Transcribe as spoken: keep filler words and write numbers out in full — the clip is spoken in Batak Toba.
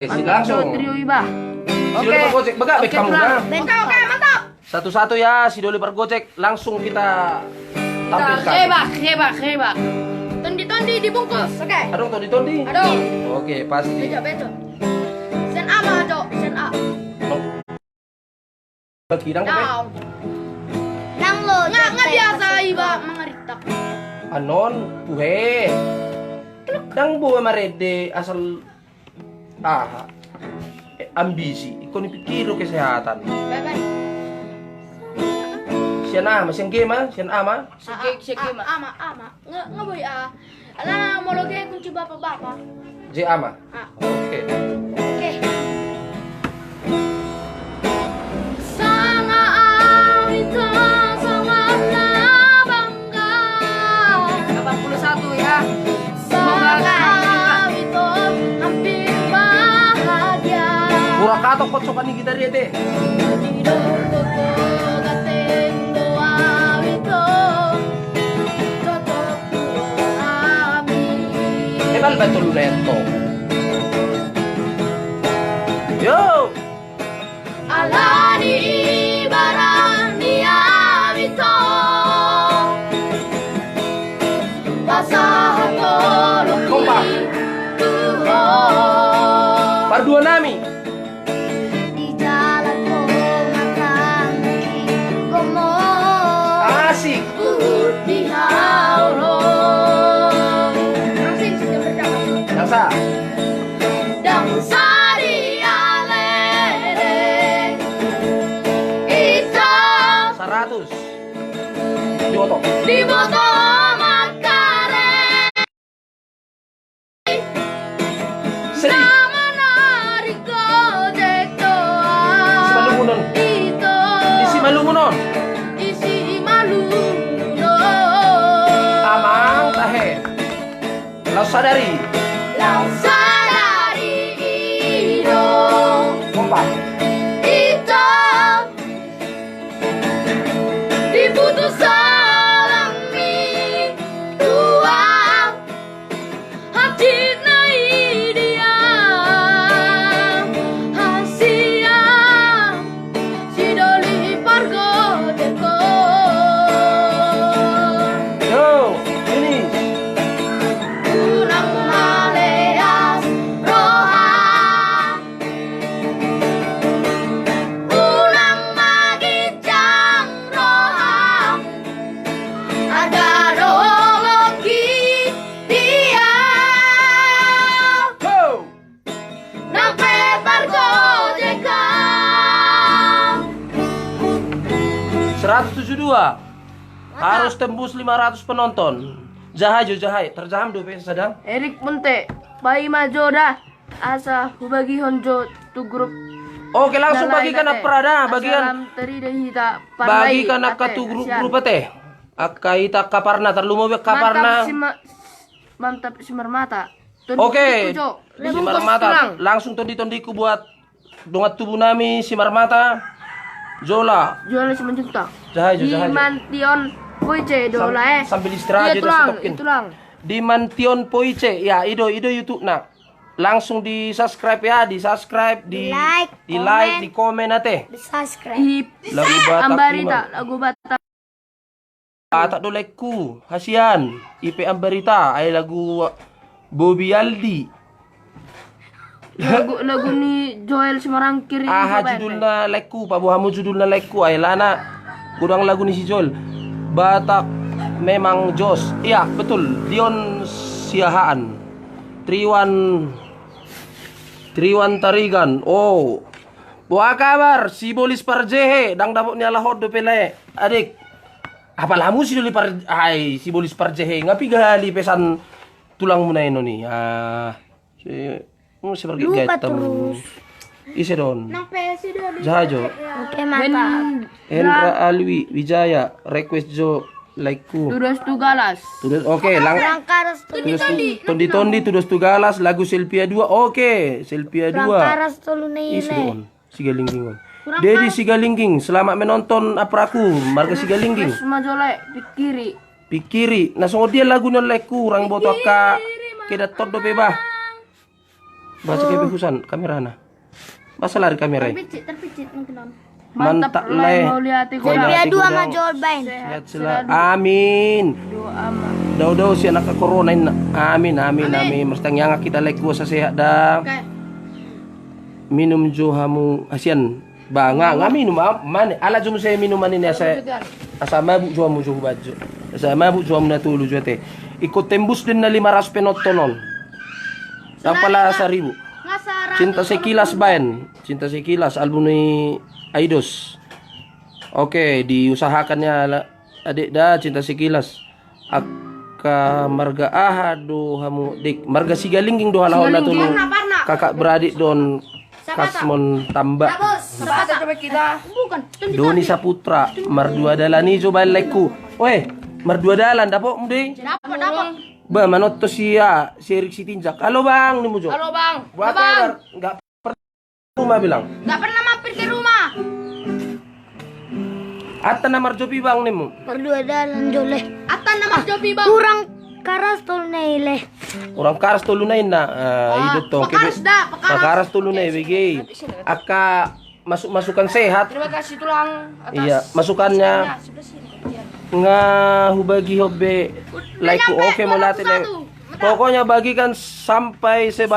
Oke, langsung. Trio Iba. Si Doli Pargojek, begak, oke, baik kamu, pulang. Oke, oke, mantap. Satu-satu ya, si Doli Pargojek, langsung kita tampilkan. Rebak, rebak, rebak. Tondi-tondi dibungkus, oke. Adong tondi-tondi? Adong. Oke, pasti. Bejo, bejo. Sen A ma, Jo, sen A. Oh. Bagi dang, dang. Dang lo, nga, nga biasa iba mangarintak. Anon, puhe. Dang boi marende asal, ah, eh, ambisi. Ingkon dipikiri kesehatan. Bye-bye. Sian A ma, sian G ma, sian A ma. Sian G, sian G ma. A ma, A ma. Nga, nga boi A. Alana molo G kunci bapa-bapa. G A ma? A. Oke. Oke. Sanga au ito, sanga na bangga. Delapan puluh satu ya. Semoga sanga au ito, hampir bahagia. Mura katok kocok ni gitar ya, Te. Di dohot do ganteng do au ito. Hepal betul neto. Yo. Alani ibarat ni ami to. Pasahat tolu. Kompak. Pardua nami. Di jalan pomatang gomo. Asik. Uhut di hau ro. Asik, sudah berdapat. Dangsa. Dangsa di alele. Ito. Saratus. Diboto. Diboto mangkare. Seri. Na manarik gojek do. Isi malungun on. Ito. Isi malungun on. Isi malungun on. Amang tahe. Laos sadari. Laos sadari i do. Kompak. Ito. Diputus salam i tuang. Hati na i dia, hasian si Doli Pargojek on. Yo, ini. Unang maleas roha. Unang maginjang roha. Arga do logi dia. Ho! Nang pe pargojekan. Seratus tujuh dua. Mantap. Harus tembus lima ratus penonton. Jaha jo, jaha. Terjaham dope sadang. Erik Munte, paima jo da. Asa hubagihon jo tu grup. Oke, langsung bagikan na pera da, bagian. Asa lam tarida hita parna i, bagikan angka tu grup-grup ate. Angka hita angka parna, tarlumobi angka parna. Mantap si ma-, mantap si Marmata. Oke, si Marmata. Langsung tondi-tondiku buat dongan tubu nami si Marmata. Jola. Jola Simanjuntak. Jaha jo, jaha jo. Di Mantion Poice do lae. Sambil istirahat jo, tulang, tulang. Di Mantion Poice, ya, i do, i do YouTube-na. Langsung di-subscribe ya, di-subscribe, di-like, di-komen ate. Di-subscribe. Lagu Batak Ambarita, lagu Batak. Batak do laengku, hasian, I P Ambarita, ai lagu Bobi Aldi. Lagu, lagu ni Joel Simarangkir i. Aha judulna laengku, paboa hamu judulna laengku, ai alana godang lagu ni si Joel. Batak memang jos. Iya, betul. Dion Siahaan. Triwan, Triwan Tarigan. Oh. Boha kabar, Sibolis Parjehe, ndang dapot nialap on dope lae, adik. Apala hamu Sidoli Par-, ai, Sibolis Parjehe, nga piga hali pesan tulangmuna i on i. Ah, si, mu si pargigaitan. Ise do on? Jaha jo. Oke, mantap. Hendra Alwi Wijaya, request jo laengku. Tudos tu galas. Tudos, oke, lang-, tudos tu, tondi-tondi, tudos tu galas, lagu Selvia dua, oke, Selvia dua. Ise do on? Sigalingging on. Dedi Sigalingging, selamat menonton apraku, marga Sigalingging. Terus ma jo lae, Pikiri. Pikiri, na songon dia lagu ni on laengku, hurang boto angka kedaton dope bah. Baca kebehusan kamerana. Masa lari kamera i? Terpicit, terpicit mungkin on. Mantap, Mantap, Le. Mauliate, Mauliate, Godang. Godang. Sehat selalu. Amin. Doa, Ama. Dao, dao, sian angka corona inna. Amin, amin, amin. Amin. Marsitangiangan hita, Laeku, asa sehat da. Oke. Minum jo hamu, hasian. Ba, nga, nga minum, ah, mane. Ala jo muse minum mane ni asa, asa mabuk jo hamu jo hubaen jo. Asa mabuk jo hamu na tolu jo ate. Ingkon tembus do na lima ratus penonton on. Apala saribu. Cinta Sekilas baen. Cinta Sekilas, album ni Aidos. Oke, diusahakan ya, la-, adek da, Cinta Sekilas. Angka marga aha do hamu, Dik? Marga Sigalingging do halak on na tolu. Sigalingging. Kakak beradik do on, Kasmon Tamba. Sabata coba kita. Bukan. Doni Saputra, Mardua Dalan i jo baen, Laeku. Weh, Mardua Dalan, dapotmu do i? Dapat, dapat. Ba, manonton si, ah, si Erik Sitinjak. Halo, Bang, ninmu jo. Halo, Bang. Buat Bang. Kabar? Nggak pernah rumah, bilang. Nggak pernah mampir ke rumah. Atta na marjopi, Bang, ninmu. Mardua Dalan jo, Le. Atta na marjopi, Bang. Kurang karas tolu na i, Le. Kurang karas tolu na i na. Ah, i do tong. Pakaras da, pakaras. Pakaras tolu na i, bege. Angka masuk-masukan sehat. Terima kasih, Tulang, atas, iya, masukannya. Sebelah sini, sebelah sini. Nga hubagi hobe, Laeku, oke, mauliate, Le. Pokoknya bagikan sampai sebanyak